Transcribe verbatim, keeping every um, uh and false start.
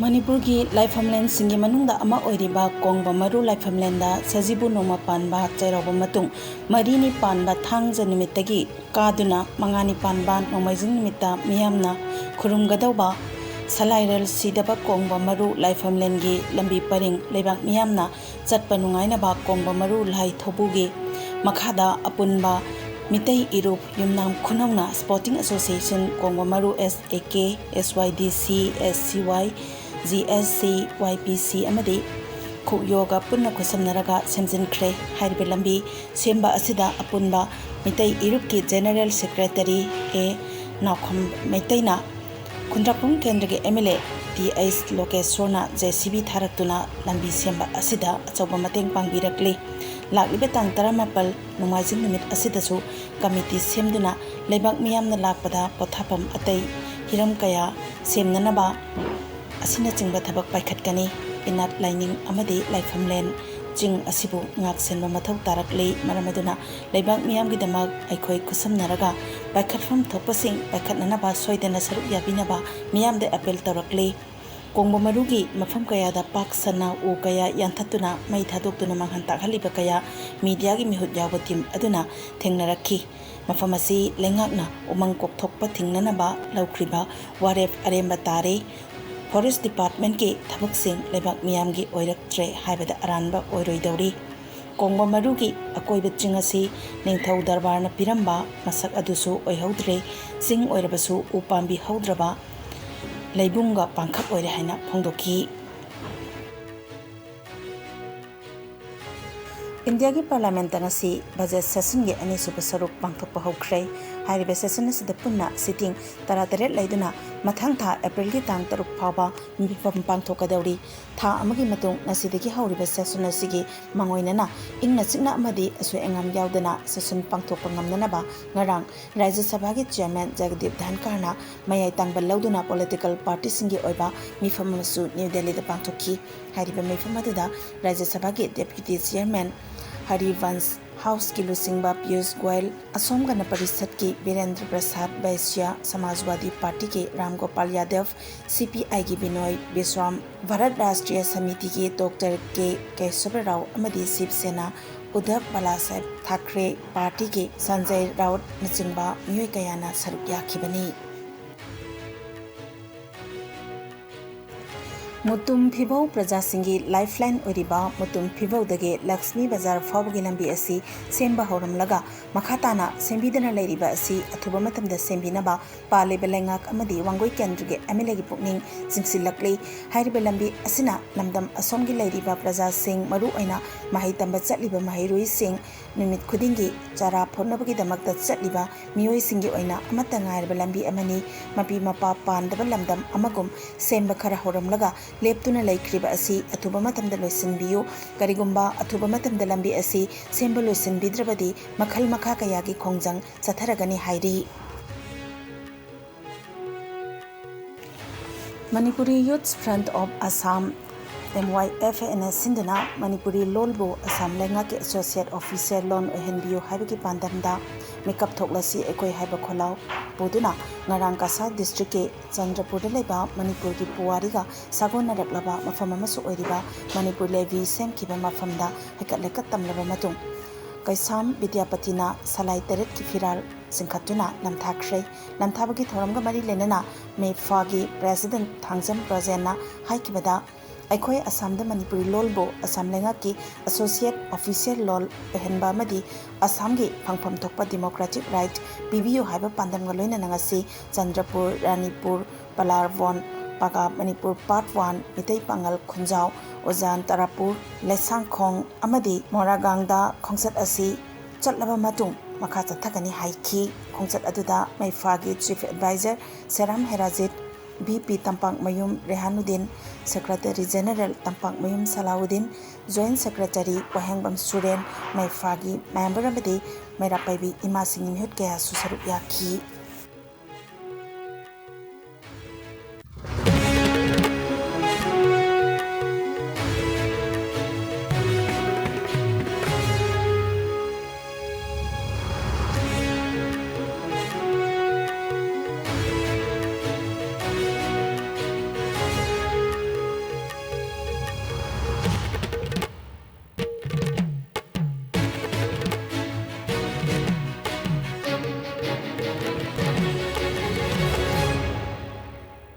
ꯃꯅꯤꯄꯨꯔꯒꯤ ꯂꯥꯏꯐꯝꯂꯦꯟꯁꯤꯡꯒꯤ ꯃꯅꯨꯡꯗ ꯑꯃ ꯑꯣꯏꯔꯤꯕ ꯀꯣꯡꯕ ꯃꯔꯨ ꯂꯥꯏꯐꯝꯂꯦꯟꯗ ꯁꯖꯤꯕꯨ ꯅꯣꯡꯃ ꯄꯥꯟꯕ ꯆꯩꯔꯥꯎꯕ ꯃꯇꯨꯡ ꯃꯔꯤꯅꯤ ꯄꯥꯟꯕ ꯊꯥꯡꯖ ꯅꯨꯃꯤꯠꯇꯒꯤ ꯀꯥꯗꯨꯅ ꯃꯉꯥꯅꯤ ꯄꯥꯟꯕ ꯅꯣꯡꯃꯥꯏꯖꯤꯡ ꯅꯨꯃꯤꯠꯇ ꯃꯤꯌꯥꯝꯅ ꯈꯨꯔꯨꯝꯒꯗꯧꯕ ꯁꯂꯥꯏꯔꯦꯜ ꯁꯤꯗꯕ ꯀꯣꯡꯕ ꯃꯔꯨ ꯂꯥꯏꯐꯝꯂꯦꯟꯒꯤ ꯂꯝꯕꯤ ꯄꯔꯤꯡ ꯂꯩꯕꯥꯛ ꯃꯤꯌꯥꯝꯅ ꯆꯠꯄ ꯅꯨꯡꯉꯥꯏꯅꯕ ꯀꯣꯡꯕ ꯃꯔꯨ ꯂꯥꯏ ꯊꯧꯕꯨꯒꯤ ꯃꯈꯥꯗ ꯑꯄꯨꯟꯕ ꯃꯤꯇꯩ ꯏꯔꯨꯞ ꯌꯨꯝꯅꯥꯝ ꯈꯨꯅꯧꯅ Sporting Association ꯀꯣꯡꯕ ꯃꯔꯨ, S A K, S Y D C, S C Y, G S C, Y P C ꯑꯃꯗꯤ ꯈꯨꯌꯣꯒ ꯄꯨꯟꯅ ꯈꯨꯠꯁꯝꯅꯔꯒ ꯁꯦꯝꯖꯤꯟꯈ꯭ꯔꯦ꯫ ꯍꯥꯏꯔꯤꯕ ꯂꯝꯕꯤ ꯁꯦꯝꯕ ꯑꯁꯤꯗ ꯑꯄꯨꯟꯕ ꯃꯤꯇꯩ ꯏꯔꯨꯞꯀꯤ General Secretary A ꯅꯥꯎꯈꯝ ꯃꯩꯇꯩꯅ, ꯈꯨꯟꯗ꯭ꯔꯥꯛꯄꯝ ꯀꯦꯟꯗ꯭ꯔꯒꯤ M L A Th ꯂꯣꯀꯦꯁꯣꯔꯅ J C B ꯊꯥꯔꯛꯇꯨꯅ ꯂꯝꯕꯤ ꯁꯦꯝꯕ ꯑꯁꯤꯗ ꯑꯆꯧꯕ ꯃꯇꯦꯡ ꯄꯥꯡꯕꯤꯔꯛꯂꯤ꯫ ꯂꯥꯛꯂꯤꯕ ꯇꯥꯡ ꯇꯔꯥꯃꯥꯄꯜ ꯅꯣꯡꯃꯥꯏꯖꯤꯡ ꯅꯨꯃꯤꯠ ꯑꯁꯤꯗꯁꯨ ꯀꯃꯤꯇꯤ ꯁꯦꯝꯗꯨꯅ ꯂꯩꯕꯥꯛ ꯃꯤꯌꯥꯝꯅ ꯂꯥꯛꯄꯗ ꯄꯣꯊꯥꯐꯝ, ꯑꯇꯩ ꯍꯤꯔꯝ ꯀꯌꯥ ꯁꯦꯝꯅꯅꯕ ꯑꯁꯤꯅꯆꯤꯡꯕ ꯊꯕꯛ ꯄꯥꯏꯈꯠꯀꯅꯤ꯫ ꯏꯅꯥꯠ ꯂꯥꯏꯅꯤꯡ ꯑꯃꯗꯤ ꯂꯥꯏꯐꯝꯂꯦꯟ ꯆꯤꯡ ꯑꯁꯤꯕꯨ ꯉꯥꯛ ꯁꯦꯟꯕ ꯃꯊꯧ ꯇꯥꯔꯛꯂꯤ꯫ ꯃꯔꯝ ꯑꯗꯨꯅ ꯂꯩꯕꯥꯛ ꯃꯤꯌꯥꯝꯒꯤꯗꯃꯛ ꯑꯩꯈꯣꯏ ꯈꯨꯠꯁꯝꯅꯔꯒ ꯄꯥꯏꯈꯠꯐꯝ ꯊꯣꯛꯄꯁꯤꯡ ꯄꯥꯏꯈꯠꯅꯅꯕ ꯁꯣꯏꯗꯅ ꯁꯔꯨꯛ ꯌꯥꯕꯤꯅꯕ ꯃꯤꯌꯥꯝꯗ ꯑꯦꯄꯦꯜ ꯇꯧꯔꯛꯂꯤ꯫ ꯀꯣꯡꯕ ꯃꯔꯨꯒꯤ ꯃꯐꯝ ꯀꯌꯥꯗ ꯄꯥꯛ ꯁꯟꯅ ꯎ ꯀꯌꯥ ꯌꯥꯟꯊꯠꯇꯨꯅ ꯃꯩ ꯊꯥꯗꯣꯛꯇꯨꯅ ꯃꯥꯡꯍꯟ ꯇꯥꯛꯍꯜꯂꯤꯕ ꯀꯌꯥ ꯃꯤꯗꯤꯌꯥꯒꯤ ꯃꯤꯍꯨꯠ ꯌꯥꯎꯕ ꯇꯤꯝ ꯑꯗꯨꯅ ꯊꯦꯡꯅꯔꯛꯈꯤ꯫ ꯃꯐꯝ ꯑꯁꯤ ꯂꯩꯉꯥꯛꯅ ꯎꯃꯪ ꯀꯣꯛꯊꯣꯛꯄ ꯊꯤꯡꯅꯅꯕ ꯂꯧꯈ꯭ꯔꯤꯕ ꯋꯥꯔꯦꯞ ꯑꯔꯦꯝꯕ ꯇꯥꯔꯦ꯫ ꯐꯣꯔꯦꯁ ꯗꯤꯄꯥꯔꯠꯃꯦꯟꯠꯀꯤ ꯊꯕꯛꯁꯤꯡ ꯂꯩꯕꯥꯛ ꯃꯤꯌꯥꯝꯒꯤ ꯑꯣꯏꯔꯛꯇ꯭ꯔꯦ ꯍꯥꯏꯕꯗ ꯑꯔꯥꯟꯕ ꯑꯣꯏꯔꯣꯏꯗꯧꯔꯤ꯫ ꯀꯣꯡꯕ ꯃꯔꯨꯒꯤ ꯑꯀꯣꯏꯕ ꯆꯤꯡ ꯑꯁꯤ ꯅꯤꯡꯊꯧ ꯗꯔꯕꯥꯔꯅ ꯄꯤꯔꯝꯕ ꯃꯁꯛ ꯑꯗꯨꯁꯨ ꯑꯣꯏꯍꯧꯗ꯭ꯔꯦ꯫ ꯆꯤꯡ ꯑꯣꯏꯔꯕꯁꯨ ꯎ ꯄꯥꯝꯕꯤ ꯍꯧꯗ꯭ꯔꯕ ꯂꯩꯕꯨꯡꯒ ꯄꯥꯡꯈꯛ ꯑꯣꯏꯔꯦ ꯍꯥꯏꯅ ꯐꯣꯡꯗꯣꯛꯈꯤ꯫ ꯏꯟꯗꯤꯌꯥꯒꯤ ꯄꯥꯔꯂꯤꯌꯥꯃꯦꯟꯠꯇ ꯉꯁꯤ ꯕꯖꯦꯠ ꯁꯦꯁꯟꯒꯤ ꯑꯅꯤꯁꯨꯕ ꯁꯔꯨꯛ ꯄꯥꯡꯊꯣꯛꯄ ꯍꯧꯈ꯭ꯔꯦ꯫ ꯍꯥꯏꯔꯤꯕ ꯁꯦꯁꯟ ꯑꯁꯤꯗ ꯄꯨꯟꯅ ꯁꯤꯇꯤꯡ ꯇꯔꯥꯇꯔꯦꯠ ꯂꯩꯗꯨꯅ ꯃꯊꯪ ꯊꯥ ꯑꯦꯄ꯭ꯔꯤꯜꯒꯤ ꯇꯥꯡ ꯇꯔꯨꯛ ꯐꯥꯎꯕ ꯃꯤꯐꯝ ꯄꯥꯡꯊꯣꯛꯀꯗꯧꯔꯤ꯫ ꯊꯥ ꯑꯃꯒꯤ ꯃꯇꯨꯡ ꯉꯁꯤꯗꯒꯤ ꯍꯧꯔꯤꯕ ꯁꯦꯁꯟ ꯑꯁꯤꯒꯤ ꯃꯥꯡꯑꯣꯏꯅꯅ ꯏꯪꯅ ꯆꯤꯛꯅ ꯑꯃꯗꯤ ꯑꯁꯣꯏ ꯑꯉꯥꯝ ꯌꯥꯎꯗꯅ ꯁꯦꯁꯟ ꯄꯥꯡꯊꯣꯛꯄ ꯉꯝꯅꯅꯕ ꯉꯔꯥꯡ ꯔꯥꯖ꯭ꯌ ꯁꯚꯥꯒꯤ ꯆꯤꯌꯔꯃꯦꯟ ꯖꯒꯗꯤꯞ ꯙꯟꯀꯔꯅ ꯃꯌꯥꯏ ꯇꯥꯡꯕ ꯂꯧꯗꯨꯅ ꯄꯣꯂꯤꯇꯤꯀꯦꯜ ꯄꯥꯔꯇꯤꯁꯤꯡꯒꯤ ꯑꯣꯏꯕ ꯃꯤꯐꯝ ꯑꯃꯁꯨ ꯅ꯭ꯌꯨ ꯗꯦꯜꯂꯤꯗ ꯄꯥꯡꯊꯣꯛꯈꯤ꯫ ꯍꯥꯏꯔꯤꯕ ꯃꯤꯐꯝ ꯑꯗꯨꯗ ꯔꯥꯖ꯭ꯌ ꯁꯚꯥꯒꯤ ꯗꯦꯄ꯭ꯌꯨꯇꯤ ꯆꯤꯌꯔꯃꯦꯟ ꯍꯔꯤꯕꯟꯁ ꯍꯥꯎꯁꯀꯤ ꯂꯨꯆꯤꯡꯕ ꯄꯤꯌꯨꯁ ꯒꯣꯌꯜ, ꯑꯁꯣꯝ ꯒꯅ ꯄꯔꯤꯁꯠꯀꯤ ꯕꯤꯔꯦꯟꯗ꯭ꯔ ꯄ꯭ꯔꯁꯥꯗ ꯕꯩꯁ꯭ꯌꯥ, ꯁꯃꯥꯖꯋꯥꯗꯤ ꯄꯥꯔꯇꯤꯒꯤ ꯔꯥꯝ ꯒꯣꯄꯥꯜ ꯌꯥꯗꯕ, ꯁꯤ ꯄꯤ ꯑꯥꯏꯒꯤ ꯕꯤꯅꯣꯏ ꯕꯤꯁ꯭ꯔꯥꯝ, ꯚꯥꯔꯠ ꯔꯥꯁꯇ꯭ꯔꯤꯌ ꯁꯃꯤꯇꯤꯒꯤ ꯗꯣꯛꯇꯔ ꯀꯦ ꯀꯦꯁꯕ ꯔꯥꯎ ꯑꯃꯗꯤ ꯁꯤꯕ ꯁꯦꯅꯥ ꯎꯗꯙꯕ ꯕꯥꯂꯥꯁꯥꯍꯦꯕ ꯊꯥꯀ꯭ꯔꯦ ꯄꯥꯔꯇꯤꯒꯤ ꯁꯟꯖꯌ ꯔꯥꯎꯠꯅꯆꯤꯡꯕ ꯃꯤꯑꯣꯏ ꯀꯌꯥꯅ ꯁꯔꯨꯛ ꯌꯥꯈꯤꯕꯅꯤ꯫ ꯃꯨꯇꯨꯝ ꯐꯤꯕꯧ ꯄ꯭ꯔꯖꯥꯁꯤꯡꯒꯤ ꯂꯥꯏꯐꯂꯥꯏꯟ ꯑꯣꯏꯔꯤꯕ ꯃꯨꯇꯨꯝ ꯐꯤꯕꯧꯗꯒꯤ ꯂꯛꯁꯃꯤ ꯕꯖꯥꯔ ꯐꯥꯎꯕꯒꯤ ꯂꯝꯕꯤ ꯑꯁꯤ ꯁꯦꯝꯕ ꯍꯧꯔꯝꯂꯒ ꯃꯈꯥ ꯇꯥꯅ ꯁꯦꯝꯕꯤꯗꯅ ꯂꯩꯔꯤꯕ ꯑꯁꯤ ꯑꯊꯨꯕ ꯃꯇꯝꯗ ꯁꯦꯝꯕꯤꯅꯕ ꯄꯥꯜꯂꯤꯕ ꯂꯩꯉꯥꯛ ꯑꯃꯗꯤ ꯋꯥꯡꯒꯣꯏ ꯀꯦꯟꯗ꯭ꯔꯒꯤ ꯑꯦꯝ ꯑꯦꯜ ꯑꯦꯒꯤ ꯄꯨꯛꯅꯤꯡ ꯆꯤꯡꯁꯤꯜꯂꯛꯂꯤ꯫ ꯍꯥꯏꯔꯤꯕ ꯂꯝꯕꯤ ꯑꯁꯤꯅ ꯂꯝꯗꯝ ꯑꯁꯣꯝꯒꯤ ꯂꯩꯔꯤꯕ ꯄ꯭ꯔꯖꯥꯁꯤꯡ, ꯃꯔꯨꯑꯣꯏꯅ ꯃꯍꯩ ꯇꯝꯕ ꯆꯠꯂꯤꯕ ꯃꯍꯩꯔꯣꯏꯁꯤꯡ, ꯅꯨꯃꯤꯠ ꯈꯨꯗꯤꯡꯒꯤ ꯆꯥꯔꯥ ꯐꯣꯠꯅꯕꯒꯤꯗꯃꯛꯇ ꯆꯠꯂꯤꯕ ꯃꯤꯑꯣꯏꯁꯤꯡꯒꯤ ꯑꯣꯏꯅ ꯑꯃꯠꯇ ꯉꯥꯏꯔꯕ ꯂꯝꯕꯤ ꯑꯃꯅꯤ꯫ ꯃꯄꯤ ꯃꯄꯥ ꯄꯥꯟꯗꯕ ꯂꯝꯗꯝ ꯑꯃꯒꯨꯝ ꯁꯦꯝꯕ ꯈꯔ ꯍꯧꯔꯝꯂꯒ ꯂꯦꯞꯇꯨꯅ ꯂꯩꯈ꯭ꯔꯤꯕ ꯑꯁꯤ ꯑꯊꯨꯕ ꯃꯇꯝꯗ ꯂꯣꯏꯁꯤꯟꯕꯤꯌꯨ꯫ ꯀꯔꯤꯒꯨꯝꯕ ꯑꯊꯨꯕ ꯃꯇꯝꯗ ꯂꯝꯕꯤ ꯑꯁꯤ ꯁꯦꯝꯕ ꯂꯣꯏꯁꯤꯟꯕꯤꯗ꯭ꯔꯕꯗꯤ ꯃꯈꯜ ꯃꯈꯥ ꯀꯌꯥꯒꯤ ꯈꯣꯡꯖꯪ ꯆꯠꯊꯔꯒꯅꯤ ꯍꯥꯏꯔꯤ꯫ Manipuri Youth Front of Assam, M Y F A ꯅ ꯁꯤꯟꯗꯨꯅ ꯃꯅꯤꯄꯨꯔꯤ ꯂꯣꯜꯕꯨ ꯑꯁꯥꯝ ꯂꯩꯉꯥꯛꯀꯤ ꯑꯦꯁꯣꯁꯤꯌꯦꯠ ꯑꯣꯐꯤꯁꯤꯌꯦꯜ ꯂꯣꯟ ꯑꯣꯏꯍꯟꯕꯤꯌꯨ ꯍꯥꯏꯕꯒꯤ ꯄꯥꯟꯗꯝꯗ ꯃꯤꯀꯞ ꯊꯣꯛꯂꯁꯤ ꯑꯩꯈꯣꯏ ꯍꯥꯏꯕ ꯈꯣꯜꯂꯥꯎ ꯄꯨꯗꯨꯅ ꯉꯔꯥꯡ ꯀꯁꯥꯔ ꯗꯤꯁꯇ꯭ꯔꯤꯛꯀꯤ ꯆꯟꯗ꯭ꯔꯄꯨꯔꯗ ꯂꯩꯕ ꯃꯅꯤꯄꯨꯔꯒꯤ ꯄꯨꯋꯥꯔꯤꯒ ꯁꯥꯒꯣꯟꯅꯔꯛꯂꯕ ꯃꯐꯝ ꯑꯃꯁꯨ ꯑꯣꯏꯔꯤꯕ ꯃꯅꯤꯄꯨꯔ ꯂꯦꯚꯤ ꯁꯦꯝꯈꯤꯕ ꯃꯐꯝꯗ ꯍꯩꯀꯠ ꯂꯩꯀꯠ ꯇꯝꯂꯕ ꯃꯇꯨꯡ, ꯀꯩꯁꯥꯝ ꯕꯤꯗ꯭ꯌꯥꯄꯇꯤꯅ ꯁꯂꯥꯏ ꯇꯔꯦꯠꯀꯤ ꯐꯤꯔꯥꯜ ꯆꯤꯡꯈꯠꯇꯨꯅ ꯅꯝꯊꯥꯈ꯭ꯔꯦ꯫ ꯅꯝꯊꯥꯕꯒꯤ ꯊꯧꯔꯝꯒ ꯃꯔꯤ ꯂꯩꯅꯅ ꯃꯦꯐꯥꯒꯤ ꯄ꯭ꯔꯦꯁꯤꯗꯦꯟꯠ ꯊꯥꯡꯖꯝ ꯔꯣꯖꯦꯟꯅ ꯍꯥꯏꯈꯤꯕꯗ, ꯑꯩꯈꯣꯏ ꯑꯁꯥꯝꯗ ꯃꯅꯤꯄꯨꯔꯤ ꯂꯣꯜꯕꯨ ꯑꯁꯥꯝ ꯂꯩꯉꯥꯛꯀꯤ ꯑꯦꯁꯣꯁꯤꯌꯦꯠ ꯑꯣꯐꯤꯁꯤꯌꯦꯜ ꯂꯣꯜ ꯑꯣꯏꯍꯟꯕ ꯑꯃꯗꯤ ꯑꯁꯥꯝꯒꯤ ꯐꯪꯐꯝ ꯊꯣꯛꯄ ꯗꯤꯃꯣꯀ꯭ꯔꯦꯇꯤꯛ ꯔꯥꯏꯠ ꯄꯤꯕꯤꯌꯨ ꯍꯥꯏꯕ ꯄꯥꯟꯗꯝꯒ ꯂꯣꯏꯅꯅ ꯉꯁꯤ ꯆꯟꯗ꯭ꯔꯄꯨꯔ, ꯔꯥꯅꯤꯄꯨꯔ, ꯄꯂꯥꯔꯕꯣꯟ, ꯄꯥꯒꯥ ꯃꯅꯤꯄꯨꯔ ꯄꯥꯔꯠ ꯋꯥꯟ, ꯃꯤꯇꯩ ꯄꯥꯉꯜ ꯈꯨꯟꯖꯥꯎ, ꯎꯖꯥꯟ ꯇꯔꯥꯄꯨꯔ, ꯂꯩꯁꯥꯡꯈꯣꯡ ꯑꯃꯗꯤ ꯃꯣꯔꯥꯒꯥꯡꯗ ꯈꯣꯡꯆꯠ ꯑꯁꯤ ꯆꯠꯂꯕ ꯃꯇꯨꯡ ꯃꯈꯥ ꯆꯠꯊꯒꯅꯤ ꯍꯥꯏꯈꯤ꯫ ꯈꯣꯡꯆꯠ ꯑꯗꯨꯗ ꯃꯩꯐꯥꯒꯤ chief adviser Seram Herajit, V P Tampakmayum Rehanuddin, secretary general Tampakmayum Salauddin, joint secretary Wahengbam Suren, ꯃꯩꯐꯥꯒꯤ ꯃꯦꯝꯕꯔ ꯑꯃꯗꯤ ꯃꯩꯔꯥ ꯄꯥꯏꯕꯤ ꯏꯃꯥꯁꯤꯡꯒꯤ ꯃꯤꯍꯨꯠ ꯀꯌꯥꯁꯨ ꯁꯔꯨꯛ ꯌꯥꯈꯤ꯫